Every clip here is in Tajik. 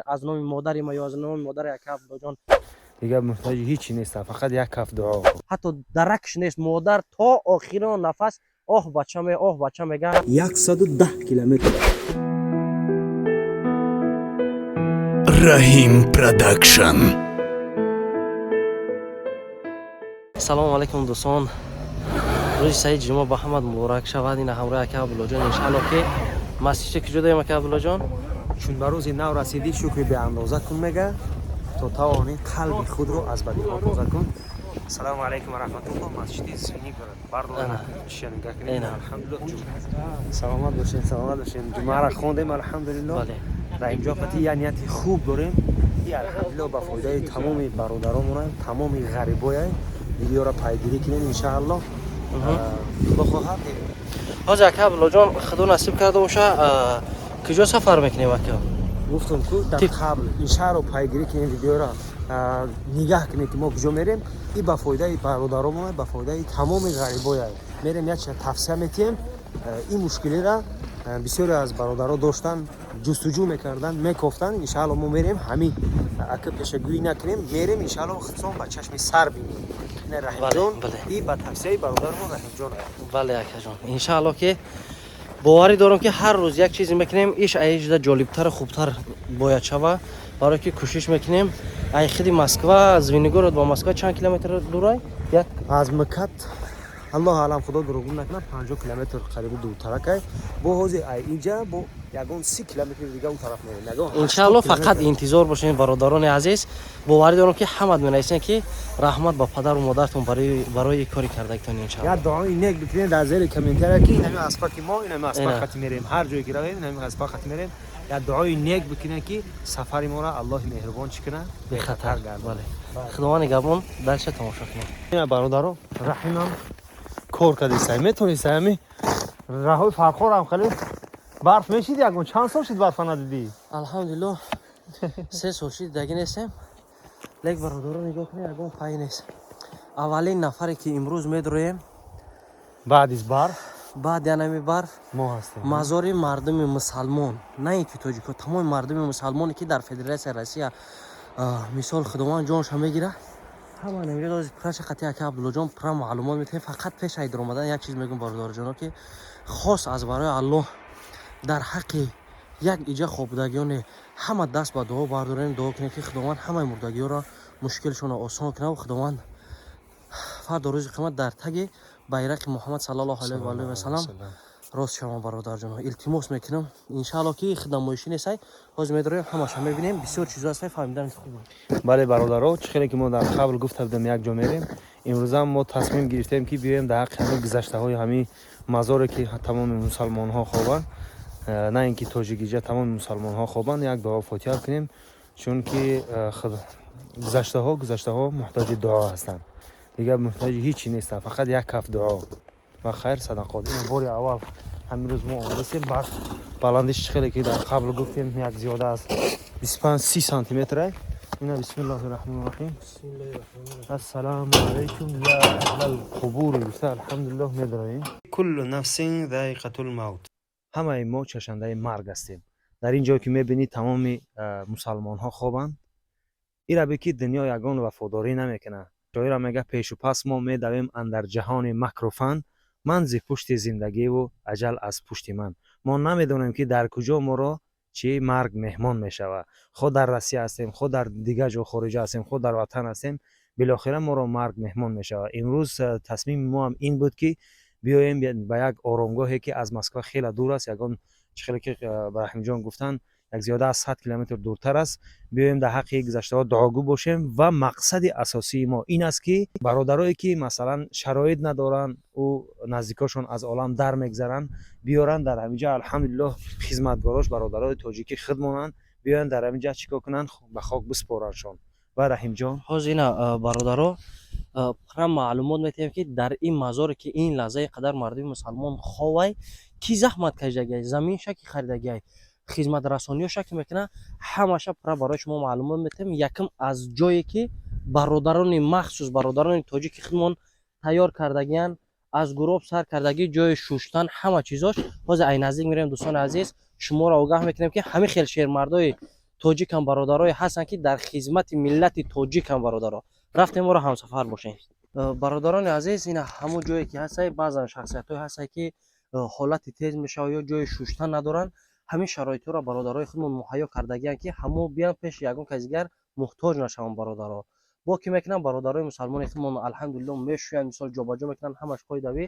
Аз номи модари ма ё аз номи модари ака Абдуллоҷон. Дигар муҳтоҷи ҳичи нестам, фақат як каф дуо. Ҳатто даракш нест, модар то охирон нафас оҳ бачаме, оҳ бача мега. 110 километр. Раҳим Продакшн. Салому алайкум, дӯстон. Рӯзи саид ҷума ба ҳамат муборак шавад. Ина ҳамроҳи ака Абдуллоҷон, иншаалло, ки масҷиде куҷо дорем, ака Абдуллоҷон? Чун ба рӯзи нав расидӣ, шукри беандоза кун, мега, то тавонӣ қалби худро аз бадиҳо тоза кун. Ассалому алайкум ва раҳматуллоҳ. Масҷиди Звенигород. Барномаша нигоҳ кунед. Алҳамдулиллоҳ, саломат бошед, саломат бошед. Ҷумъаро хондем, алҳамдулиллоҳ. Дар инҷо қати як нияти хуб дорем и, алҳамдулиллоҳ, ба фоидаи тамоми бародаронмона, тамоми ғарибоя. Видеоро пайгирӣ кунед, иншааллоҳ, худо хоҳад. Ҳозир, ака Абдуллоҷон, худо насиб карда боша, куҷо сафар мекунем, ака? Гуфтам ку дар қабл, ин шаҳрро пайгирӣ кунем, видеоро нигаҳ кунем, ки мо куҷо мерем. И ба фоидаи бародаронмона, ба фоидаи тамоми ғарибоя мерем, як чиза тавсия метиҳем. Ин мушкилира бисёре аз бародаро доштанд, ҷустуҷӯ мекарданд, мекофтанд. Иншаалло, мо мерем, ҳамин ака пешагӯӣ накунем, мерем, иншаалло, худсон ба чашми сар бинем. Раҳимҷон, и ба тавсияи бародармон Раҳимҷон. Бале, акаҷон, иншаалло, ки боварӣ дорам, ки ҳар рӯз як чизе мекунем, иш аижда ҷолибтару хубтар бояд шава, барое ки кӯшиш мекунем. Ай хиди Москва, Звенигород ба Москва чанд километр дурай? Як аз МКАД, аллоҳ алам, худо дурӯғ накунад, 50 километр қариби дуртаракай. Бо ҳозир ай инҷа бо ягон 30 километри дига он тараф мерем, ягон. Иншаалло, фақат интизор бошед, бародарони азиз. Боварӣ дорам, ки ҳамат менависем, ки раҳмат ба падару модаратон барои кори кардагитон, иншаалло. Як дуои нек бикунед дар зери комментария, ки инами аспаки мо, инами аспак хати мерем, ҳар ҷое ки равем, инами аспак хати мерем. Як дуои нек бикунед, ки сафари моро Аллоҳи меҳрубон чӣ кунад? Бехатар гардад. Худованди габон. Дальше тамошо кунем. Бародаро, Раҳимам кор кардисай, метонисай. Ами раҳои Фархорам хеле барф мешид, ягон чанд сол шид барфа надидӣ? Алҳамдулиллоҳ, 3 сол шид, даги нестем. Лек, бародаро, нигоҳ кунед, ягон пай нест. Аввалин нафаре ки имрӯз медроем баъдиз барф баъд янами барф мо ҳастем. Мазори мардуми мусалмон, на ин ки тоҷико, тамоми мардуми мусалмоне ки дар Федератсияи Россия, мисол, худованд ҷонша мегирад, ҳама намеози праша қати ака Абдуллоҷон пура маълумот метаҳем. Фақат пеш ай даромадан як чиз мегӯм, бародарҷоно, ки хос аз барои Аллоҳ дар ҳаққи як иҷа хобудагиёне ҳама даст ба дуо бардорем, дуо кунем, ки худованд ҳамаи мурдагиёро мушкилшонро осон кунад ва худованд фардо рӯзи қиёмат дар таги байрақи Муҳаммад саллаллоҳу алайҳи ва алиҳи васалам рост шавам. Бародарҷоно, илтимос мекунам, иншаалло, ки хидамоишӣ несай. Ҳозир медорем, ҳамаша мебинем, бисёр чизо ҳастай, фаҳмидан хуб. Бале, бародаро, чӣ хеле ки мо дар қабл гуфта будем, як ҷо мерем. Имрӯзам мо тасмим гирифтем, ки биёем дар ҳаққи ҳамин гузаштаҳои ҳамин мазоре, ки тамоми мусалмонҳо хобанд, на ин ки тоҷикиҷа, тамоми мусалмонҳо хобанд, як дуо фотиҳа кунем, чунки гузаштаҳо муҳтоҷи дуо ҳастанд. Дигар муҳтоҷи ҳичи нестанд, фақат як каф дуо ва хайр садақот. Ин бори аввал ҳамин рӯз мо омадастем. Барф баландиш, чӣ хеле ки дар қабл гуфтем, як зиёда аз 25-30 сантиметра. Ина, бисмиллоҳи раҳмони раҳим, ассалому алайкум я аҳлал қубур гуфта, алҳамдулиллоҳ, медароем. Куллу нафсин заиқатул мавт. Ҳамаи мо чашандаи марг ҳастем. Дар ин ҷое ки мебинӣ, тамоми мусалмонҳо хобанд. Ира би, ки дунё ягон вафодорӣ намекунад. Шоира мега: «Пешу пас мо медавем андар ҷаҳони макру фан, ман зи пушти зиндагиву аҷал аз пушти ман». Мо намедонем, ки дар куҷо моро чӣ марг меҳмон мешавад. Хо дар Россия ҳастем, хо дар дигар ҷо хориҷа ҳастем, хо дар ватан ҳастем, билохира моро марг меҳмон мешавад. Имрӯз тасмими мо ҳам ин буд, ки биёем ба як оромгоҳе, ки аз Москва хеле дур аст, ягон чӣ хеле ки ба Раҳимҷон гуфтанд, як зиёда аз 100 километр дуртар аст. Биёем, дар ҳаққи гузаштаҳо дуогӯ бошем ва мақсади асосии мо ин аст, ки бародарое, ки масалан шароит надоранд, ӯ наздикошон аз олам дар мегзаранд, биёранд дар ҳаминҷа. Алҳамдулиллоҳ, хизматгорош бародарои тоҷикӣ худмонанд, биёянд дар ҳаминҷа чӣ кор кунанд, ба хок биспорандшон. Ва Раҳимҷон. Ҳозир ина, бародаро, пурра маълумот метиҳем, ки дар ин мазоре, ки ин лаҳзаи қадар мардуми мусалмон ховай, кӣ заҳмат кашидагиай, заминша ки харидагиай, хизматрасониёша ки мекунад, ҳамаша пурра барои шумо маълумот метиҳем. Якум аз ҷое ки бародарони, махсус бародарони тоҷики худмон тайёр кардагиянд, аз гуроб сар кардагӣ, ҷои шуштан, ҳама чизош. Ҳозир ай наздик мерем, дӯстони азиз, шуморо огаҳ мекунем, ки ҳамин хел шермардои. Тоҷикам бародарое ҳастанд, ки дар хизмати миллати тоҷикам. Бародаро, рафтем, моро ҳамсафар бошем. Бародарони азиз, ина ҳамон ҷое ки ҳастай, баъзан шахсиятҳое ҳастанд, ки ҳолати тез мешавад ё ҷои шуштан надоранд. Ҳамин шароитҳоро бародарои худмон муҳайё кардагианд, ки ҳамо биям пеши ягон кас дигар муҳтоҷ нашаванд. Бародаро, бо ки мекунанд бародарои мусалмони худмон, алҳамдулилло, мешӯянд, мисол, ҷобаҷо мекунанд, ҳамаш қоидави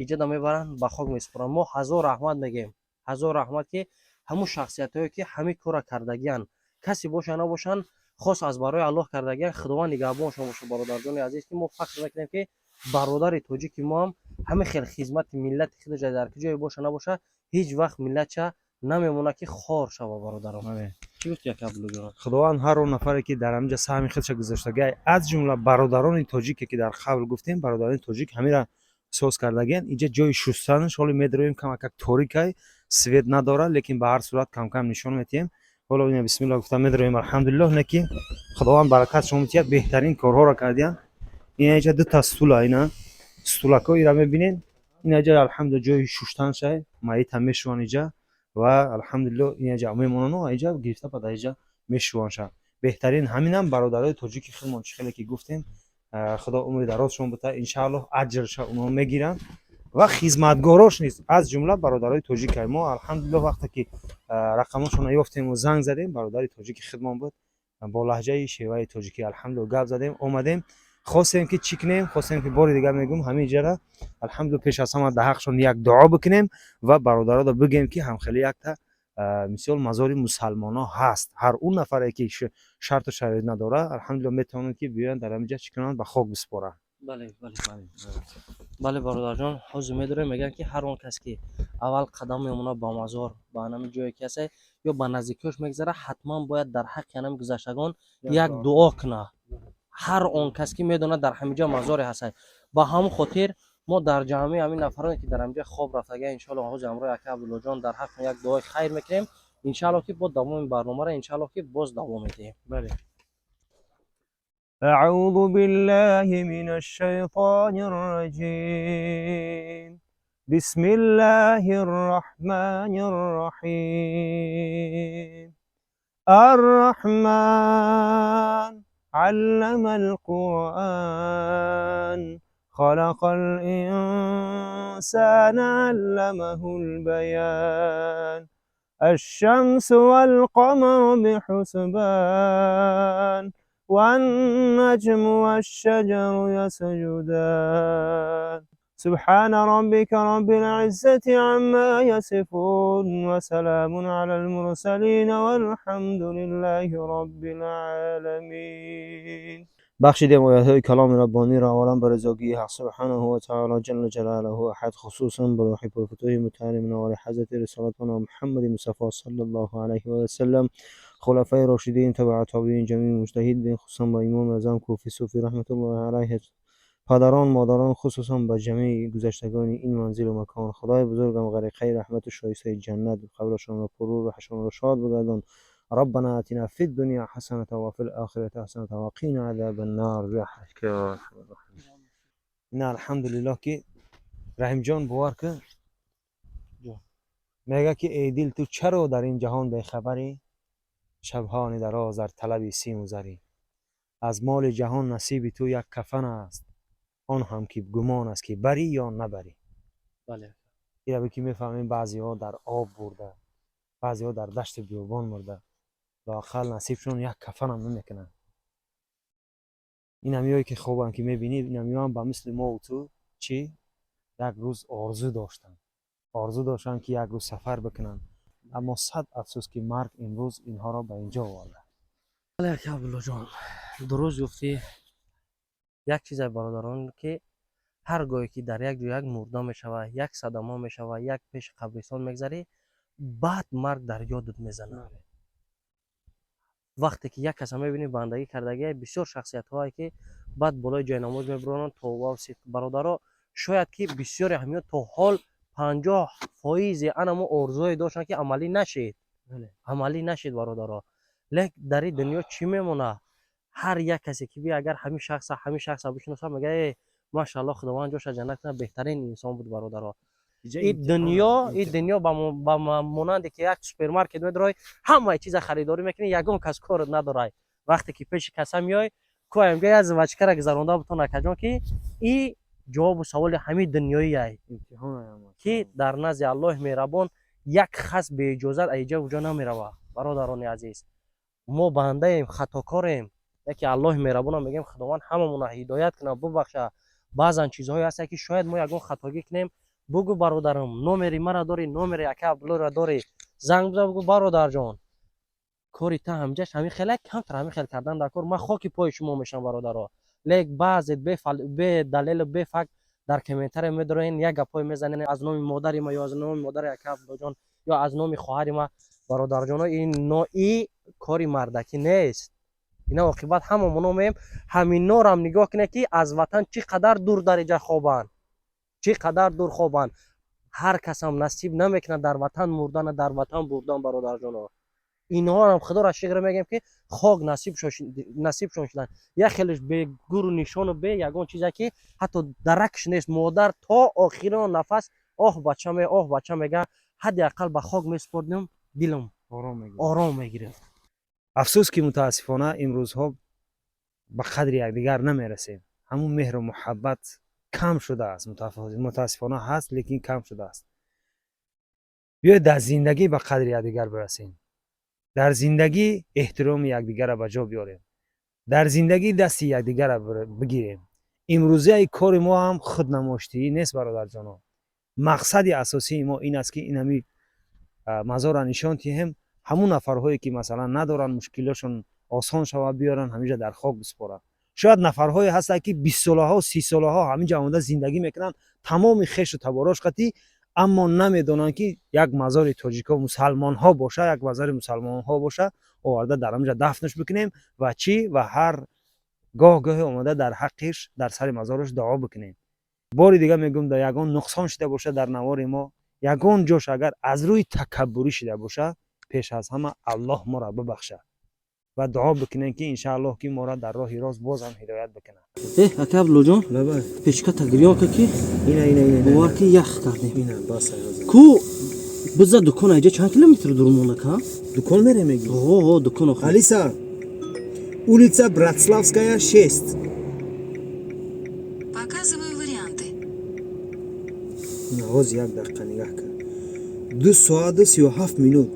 иҷода мебаранд, ба хок месупоранд. Мо ҳазор раҳмат мегӯем, ҳазор раҳмат, ки ҳамун шахсиятҳое, ки ҳамин корра кардагианд, касе боша набошанд, хос аз барои Аллоҳ кардагианд. Худованд нигаҳбоншон бошад. Бародарҷони азиз, ки мо фахр мекунем, ки бародари тоҷики мо ҳам ҳамин хел хизмати миллати худаш дар ки ҷое боша набоша, ҳеҷ вақт миллатча намемонад, ки хор шава. Бародарон, чӣ гуфти, яка Абдуллоҷон? Худованд ҳар он нафаре, ки дар ҳаминҷа саҳми худша гузоштагиай, аз ҷумла бародарони тоҷике, ки дар қабл гуфтем, бародарони тоҷик ҳамира соз кардагианд. Инҷа ҷои шустанаш ҳоли медароем, камакак торикай, свет надорад, лекин ба ҳар сурат камкам нишон метиҳем. Ҳоло ина бисмилла гуфта медароем. Алҳамдулиллоҳ, не ки Худованд баракатшон метиҳад, беҳтарин корҳоро кардианд. Ина инҷа дута стула, ина стулако ира мебинед. Ина ҷа, алҳамдулилла, ҷои шуштаншай, майита мешуванд иҷа ва, алҳамдулилло, инаҷа мемонану иҷа гирифта ба дар иҷа мешувандша. Беҳтарин ҳаминам бародарои тоҷики худмон, чӣ хеле ки гуфтем, Худо умри дарозшон бута, иншааллоҳ, аҷрша онҳо мегиранд ва хизматгорош низ, аз ҷумла бародарои тоҷикай. Мо, алҳамдулилло, вақте ки рақамошонро ёфтему занг задем, бародари тоҷики худмон буд, бо лаҳҷаи шеваи тоҷикӣ, алҳамдулилло, гап задем. Омадем, хостем, ки чӣ кунем? Хостем, ки бори дигар мегӯм, ҳамин ҷара, алҳамдулилло, пеш аз ҳама дар ҳақшон як дуо бикунем ва бародарода бигӯем, ки ҳамхели якта мисол мазори мусалмоно ҳаст. Ҳар он нафаре, ки шарту шароит надорад, алҳамдулилло, метавонанд, ки биёянд, дар ҳамин ҷа чӣ кунанд, ба хок биспоранд. Бале, бародарҷон, ҳозир медорем. Мегӯянд, ки ҳар он кас, ки аввал қадам мемонад ба мазор, ба ҳамин ҷое ки ҳаста ё ба наздикиёш мегзарад, ҳатман бояд дар ҳаққи ҳамин гузаштагон як дуо кунад, ҳар он кас, ки медонад, дар ҳамин ҷо мазоре ҳаста. Ба ҳамон хотир мо дар ҷамъи ҳамин нафароне, ки дар ҳамин ҷо хоб рафтагия, иншоалло, ҳозир ҳамроҳи ака Абдуллоҷон дар ҳаққшон як дуои хайр мекунем. Иншаалло, ки бо давоми барномаро, иншаалло, ки боз давом медиҳем. Бале. أعوذ بالله من الشيطان الرجيم. بسم الله الرحمن الرحيم. الرحمن علم القرآن، خلق الإنسان، علمه البيان. الشمس والقمر بحسبان، والنجم والشجر يسجدان. سبحان ربك رب العزة عما يصفون، وسلام على المرسلين، والحمد لله رب العالمين. بخشیدیم آیات کلام ربانی را اولا بر رضاگی حق سبحانه و تعالی جل جلاله احد، خصوصا بروح پرفتوح متعال منور حضرت رسالتنا محمد مصطفى صلى الله عليه وسلم، خلفای راشدین، تبع تابعین، جمیع مجتهد، خصوصا با امام اعظم کوفی صوفی رحمت الله علیه، پدران، مادران، خصوصا با جمیع گذشتگان این منزل و مکان. خدای بزرگم غریقه رحمت و شایسته جنت قبرشان را پرنور و روحشان را شاد بگردان. ربنا آتنا في الدنيا حسنة وفي الآخرة حسنة وقنا عذاب النار برحمتك يا أرحم الراحمين. نه، الحمدلله که رحیم جان، باور که میگه که ای دل، تو چرا در این جهان بیخبری؟ شبهان دراز در طلب سیم و زری. از مال جهان نصیب تو یک کفن است، آن هم که گمان است که بری یا نبری. ایره که میفهمیم، بعضی ها در آب برده، بعضی ها در دشت بیابان مرده، لااقل نصیبشون یک کفن هم نمیکنن. این همیایی که خوبن که میبینی، این هم به مثل ما و تو چی یک روز آرزو داشتن، آرزو داشتن که یک روز سفر بکنن، اما صد افسوس که مرگ امروز اینها را به اینجا آورده. Бале, ака Абдуллоҷон, дуруст гуфтӣ. Як чизе, бародарон, ки ҳар гоҳе ки дар як ҷо як мурда мешавад, як садама мешавад, як пеши қабристон мегзарӣ, баъд марг дар ёдат мезанад. Вақте ки як каса мебинӣ, бандагӣ кардагия, бисёр шахсиятҳое, ки баъд болои ҷойнамоз мебуронанд то вавси. Бародаро, шояд ки бисёре ҳамиё то ҳол 50 фоизи анамо орзуое доштанд, ки амалӣ нашид, амалӣ нашид. Бародаро, лек дар ин дунё чӣ мемонад? Ҳар як касе ки би, агар ҳамин шахса бишиноса, мега: «Э, машаалло, Худованд ҷоша ҷаннат кунад, беҳтарин инсон буд». Бародаро. И дунё, и дунё ба монанде ки як супермаркет медрои, ҳамаи чиза харидорӣ мекунӣ, ягон кас корот надорай. Вақте ки пеши каса меой, кӯаемга як жвачкара гузаронда бутон, акаҷон, ки и ҷавобу саволи ҳамин дунёиай, ки дар назди Аллоҳи меҳрабон як хас беиҷозат аиҷа уҷо намерава. Бародарони азиз, мо бандаем, хатокорем, яке Аллоҳи меҳрабонам мегӯем, Худованд ҳамамонро ҳидоят кунад, бубахша. Баъзан чизҳое ҳаста, ки шояд мо ягон хатогӣ кунем. Бугӯ, бародарам, номери мара дорӣ, номери ака Абдуллоро дорӣ, занг бизан, бугӯ: «Бародарҷон, кори та ҳамҷаш ҳамин хеле камтар ҳамин хел кардан дар кор, ман хоки пои шумо мешавам, бародаро». Лек баъзе бе далелу бе факт дар комментария медороен, як гапҳое мезанен аз номи модари ма ё аз номи модари ака Абдуллоҷон ё аз номи хоҳари ма. Бародарҷоно, ин нои кори мардакӣ нест. Ина оқибат ҳамамоно меем. Ҳаминорам нигоҳ кунед, ки аз ватан чӣ қадар дур дариҷа хобанд, чӣ қадар дур хобанд. Ҳар касам насиб намекунад дар ватан мурдана, дар ватан бурдан. Бародарҷоно, инҳоам Худоро шукр мегӯем, ки хок насибшон шуданд. Як хелеш бегуру нишону бе ягон чизе, ки ҳатто даракш нест. Модар то охирон нафас: «Оҳ, бачаме, оҳ, бача», мега, «ҳадди ақал ба хок месупордим, дилам ором мегирифт». Афсӯс, ки мутаассифона имрӯзҳо ба қадри якдигар намерасем. Ҳамун меҳру муҳаббат кам шудааст. Мутаассифона ҳаст, лекин кам шудааст. Биёед, дар зиндагӣ ба қадри якдигар бирасем, дар зиндагӣ эҳтироми якдигарро ба ҷо биёрем, дар зиндагӣ дасти якдигарро бигирем. Имрӯзаи кори мо ҳам худнамоштиӣ нест, бародарҷоно. Мақсади асосии мо ин аст, ки инами мазорро нишон диҳем. Ҳамун нафарҳое, ки масалан надоранд, мушкилошон осон шавад, биёранд, ҳаминҷа дар хок бисупоранд. Шояд нафарҳое ҳастанд, ки 20 солаҳо, 30 солаҳо ҳаминҷа омода зиндагӣ мекунанд, тамоми хешу таборош қатӣ, аммо намедонанд, ки як мазори тоҷико мусалмонҳо боша, як мазори мусалмонҳо боша, оварда дар ҳаминҷа дафнш бикунем ва чӣ ва ҳар гоҳ гоҳе омода дар ҳаққиш, дар сари мазораш дуо бикунем. Бори дига мегӯм, да ягон нуқсон шида боша дар навори мо, ягон ҷош агар аз рӯи такаббурӣ шида боша, пеш аз ҳама Аллоҳ моро бибахшад ва дуо бикунем, ки иншааллоҳ, ки моро дар роҳи рост бозам ҳидоят бикунад. Э, ака Абдуллоҷон, печката гирён ка, ки бовар ки ях кардем. Ку биза дукон айҷа чанд километр дур монда, ка? Дукон мерем, меги? О, дукон охи. Алиса, улица Братславская, 6. Показываю варианты. Ҳози як дақиқа нигаҳ кар, 2 соату 37 минут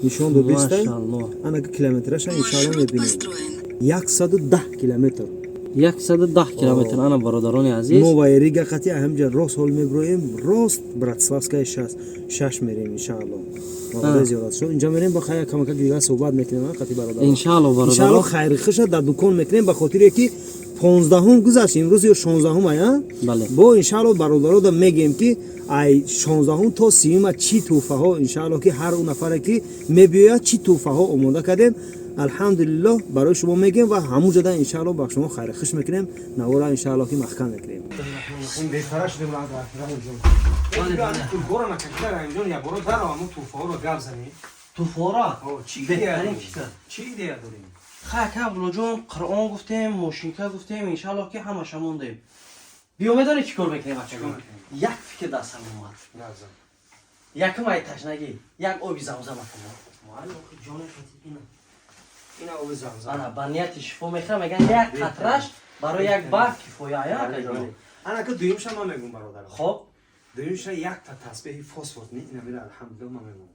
нишон додистай. Машааллоҳ. Анака километраша иншаалло Маршрут мебинем. построен. 110 километр. 110 километр. Ана, бародарони азиз. Новая Рига қати ҳамҷа рост ҳол меброем, рост Братславская шаш мерем, иншаалло. Мағозаи зиёрат шуд, инҷа мерем, ба хая камака дига суҳбат мекунем, қати бародар. Иншаалло, иншаалло. Бародаро. Хайри хуша дар дукон мекунем, ба хотире ки 15-ум гузашт имрӯз ё 16-ум ая. Бале. Бо иншаалло бародарода мегӯем, ки ай 16-ум то 30-ума чӣ тӯҳфаҳо, иншаалло, ки ҳар он нафаре ки мебиёяд, чӣ тӯҳфаҳо омода кардем, алҳамдулиллоҳ, барои шумо мегӯем ва ҳамун ҷода иншаалло ба шумо хайри хуш мекунем. Навора иншаалло ки маҳкам мекунем. Беҳтара шудем, Раҳимҷон. Тӯҳфаро накашида, Раҳимҷон, якбора даро ҳамун тӯҳфаҳоро гап занем. Тӯҳфаро. Чӣ идея Беҳтарин дорем? фикр. Чӣ идея дорем? Хай, ака Абдуллоҷон, Қуръон гуфтем, мошинка гуфтем, иншаалло ки ҳамаша мондем. Биё, медонӣ чӣ кор мекунем, бачагон? Як фикр дастам омад. Гап зан. Якум, ай ташнагӣ як оби замзам акунам. Ина оби замзам. Ана, ба нияти шифо мехӯрам. Меган, як қатраш барои як барг кифоя, ая, акаҷон? Ана ки дуюмша ман мегӯм, бародарам. Хоб. Дуюмша якта тасбеҳи фосфор ина мера, алҳамдулилла, ман мегӯм.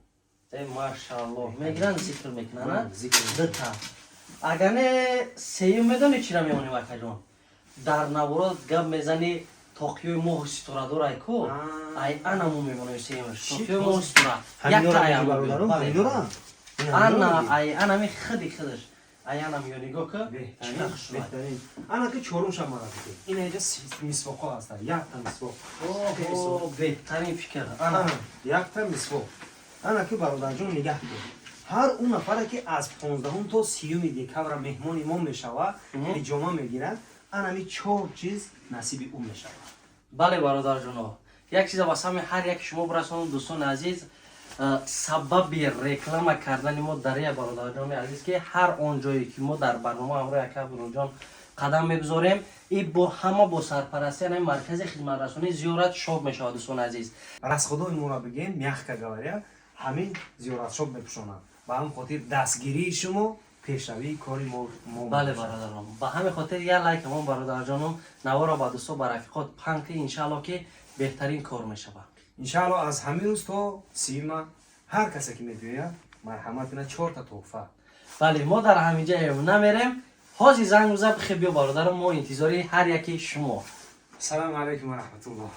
Э, машааллоҳ, мегиранд, зикр мекунанд. Зикр. Дута. Агар не, сеюм медонӣ чира мемонем, акаҷон? Дар наворот гап мезанӣ, тоқиёи моҳу ситорадор ай ку, ай анамо мемонем сеюмаш, тоқиёи моҳу ситора. Якта ай амо. Бародарам. Бале. Ҳаминора. Ана ай анами хиди хидаш ай анам ё нигоҳ ка, чӣ хушрӯй. Беҳтарин. Ана ки чорумша мара бигир. Ина инҷа мисвоқҳо ҳастанд, якта мисвоқ. Оҳо, беҳтарин фикр, ана. Ана якта мисвоқ. Ана ки, бародарҷон, нигаҳ кун, ҳар он нафаре ки аз 15-ум то 30-уми декабра меҳмони мо мешавад, ҳиҷома мегирад, анами чор чиз насиби ӯ мешавад. Бале, бародарҷоно, як чиза ба сами ҳар яки шумо бирасонам, дӯстони азиз. Сабаби реклама кардани мо дар як, бародарҷони азиз, ки ҳар он ҷое ки мо дар барнома ҳамроҳи ака Абдуллоҷон. Қадам мегузорем и бо ҳама бо сарпарастии ана маркази хизматрасонии Зиёрат Шоп мешавад, дӯстони азиз. Расходои моро бигем, мягко говоря, ҳамин Зиёратшоп мепӯшонад. Ба ҳамин хотир дастгирии шумо пешравии кори мо Бале. мебошад. Бародарон, ба ҳамин хотир як лайк ҳамон, бародарҷонум, наворо ба дӯсто, ба рафиқот паҳн ки иншаалло ки беҳтарин кор мешавад. Иншаалло, аз ҳамин рӯз то 30-ума ҳар касе ки мебиёяд, марҳамат кунад, чорта тӯҳфа. Бале, мо дар ҳаминҷа намерем. Ҳозир занг биза, бихе, биё, бародарам, мо интизори ҳар яки шумо. Ассалому алайкум ва раҳматуллоҳ.